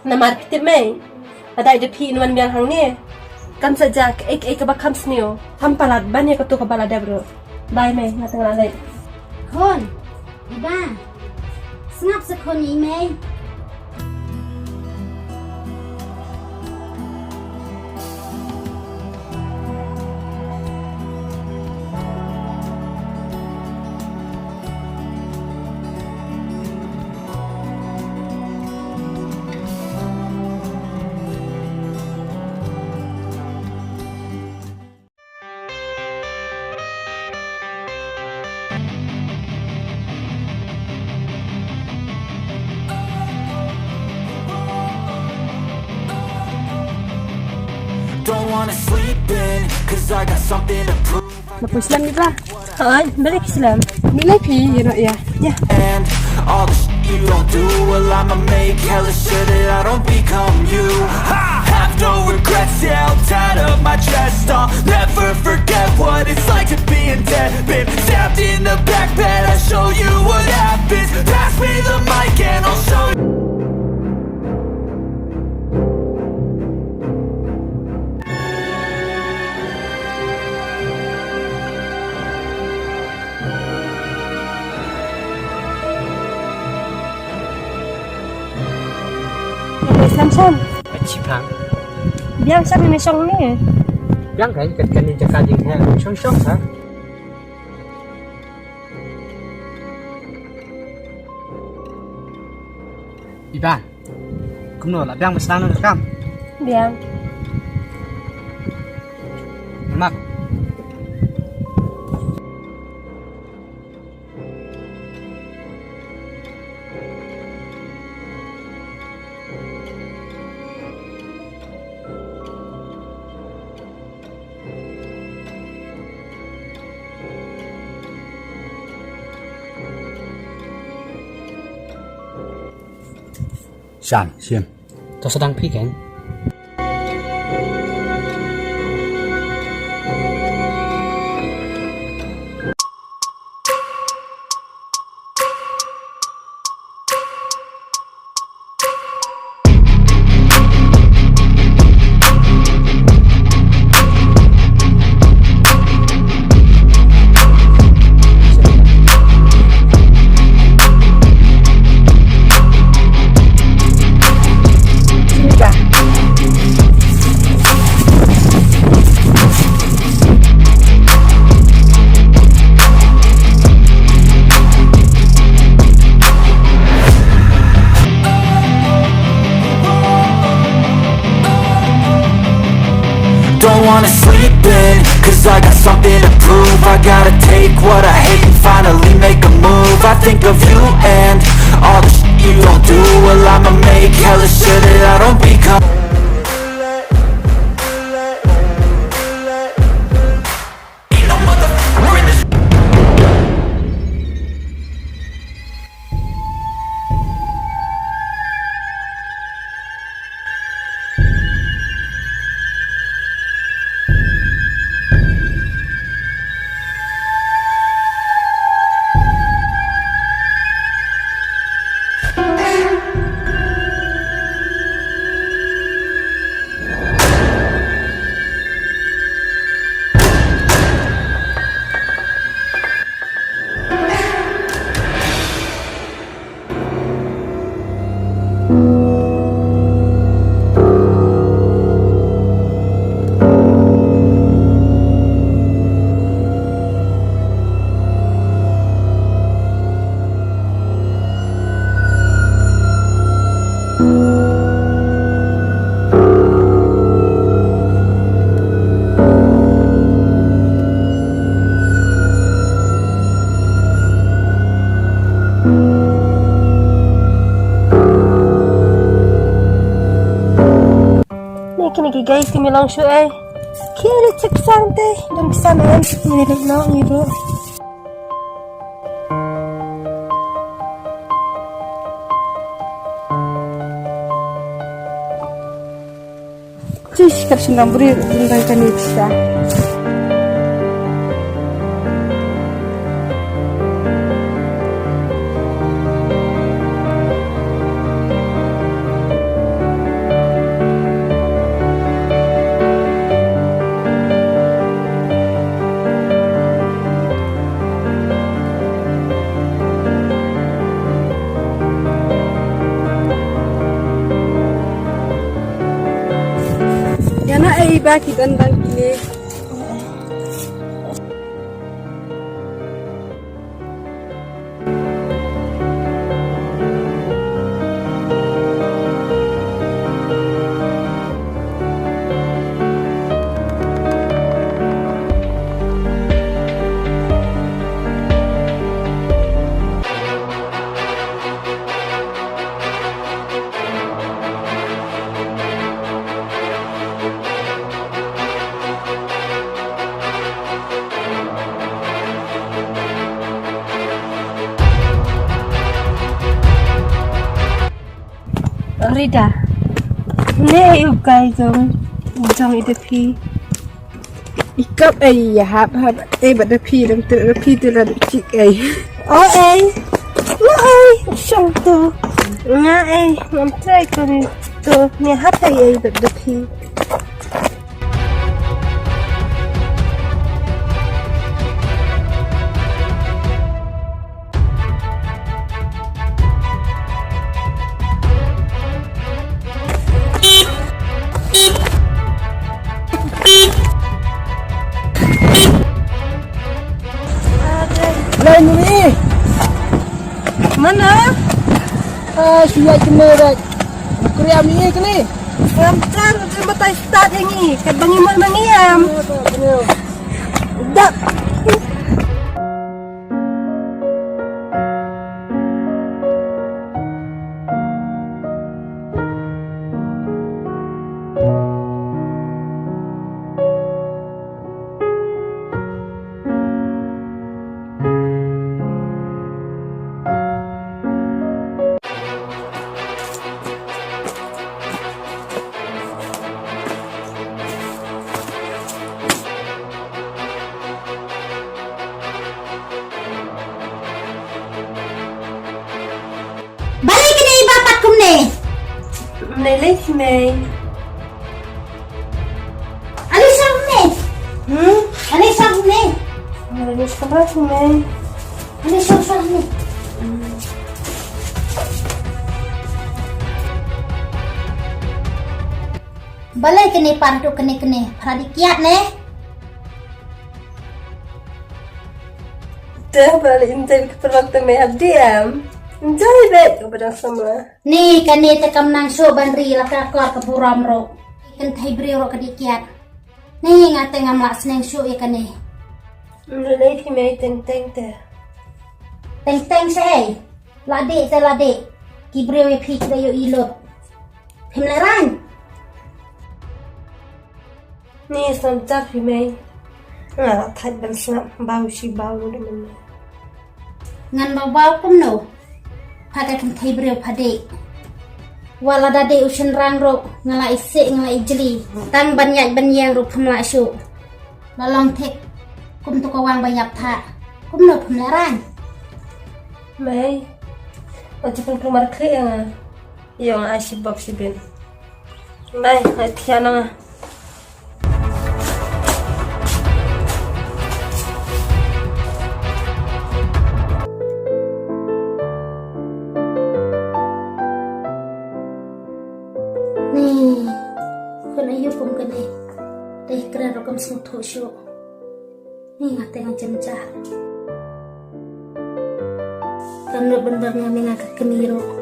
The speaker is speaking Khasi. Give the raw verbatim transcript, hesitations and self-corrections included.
Namar phi tip mei, lada dei phi in wan biang hangne, kan sa jia kaei kaei kaba kham sniew. Ham palat ban ïa katu kaba la dep ruh. Bye mei, nga tang la leit. Khun, Iba, sngap sa khun ïa i mei. Don't wanna sleep in, 'cause I got something to prove. Ba pun slem ni ba? Hooid, balei ki slem? Balei phi ïa, ïa. And all the shit you don't do, well, I'ma make hella sure that I don't become you. I have no regrets, yeah, I'll tie up my chest. I'll never forget what it's like to be in debt. Been stabbed in the back bed, I'll show you what happens. Pass me the mic and I'll show you. Samson. Achi pang. Biang sa ni shong ni. Biang kan kat kan ni jaka jing ha shong shong ha. Iba. Kumno la biang ba sdang noh ka kam? Biang. Mak. Shan, shim. To sdang phi kan. Don't wanna sleep in, 'cause I got something to prove. I gotta take what I hate and finally make a move. I think of you and all the shit you don't do. Well, I'ma make hella sure that I don't become Ni kine ki guys ki me long shu ai. Kiri chik sante. Dum san an kiri long ibu. Chish, kat shin dang bri, dang kani chish. Ba ki don dang ki ne. Rita. Ne u kai jong, jong i da phi. I kap ei, ïa hap hap ei, bad da phi dang ter da phi tu la chik ei. O ei. Nga ei, shong tu. Nga ei, ngam trai ko ni tu. Ni hap ei ei, bad da phi. Lai ngi. Mana? Ah, shu ïaid kane rai. Kriam ngi kane. Ngam char, batai start ngi. Kat ba ngi mon ma ngi am. Dak. Balei kine i ba pat kumne? Mei lei mei. Ani shong ne? Hmm? Ani shong ne? Ani shong ne? Ani shong shong ne? Balei kine par tu kine kine? Para di kiat ne? Te balei im te ka perwak te me abdi am. Enjoy bet ko badang sama. Ni kane te kam nang shuh ban ri la ka kor ka burom ro. Kan thai briew ro ka di kiat. Ni nga te ngam lah sneng shuh ïa kane. Mlei ki mei teng teng te. Teng teng sha ei. La dei te la dei. Ki briew ïa phi ki da ïoh i lut. Phim leh rang. Ni sam chap hi mei. Nga la thait ban sngap bau shi bau de mei. Ngan bau bau kumno? Pha ka kynthei briew pha dei. Wa lada dei u shynrang ruh nga la isih nga la ijli. Tang ban ïaid ban ïeng ruh pham la shuh. La long thik kum tu ka wang ba ïap tha. Kumno pham la rang? Mei. Wa chapang kumar khe nga. Ïong ai shi bok shi bin. Mei, ai thian nga. Ni, khun ayu kum kane. Dei kren ruh kam sngewthuh shuh. Ni nga te nga jemjar. Kan ruh ban bar nga me nga ka kmie ruh.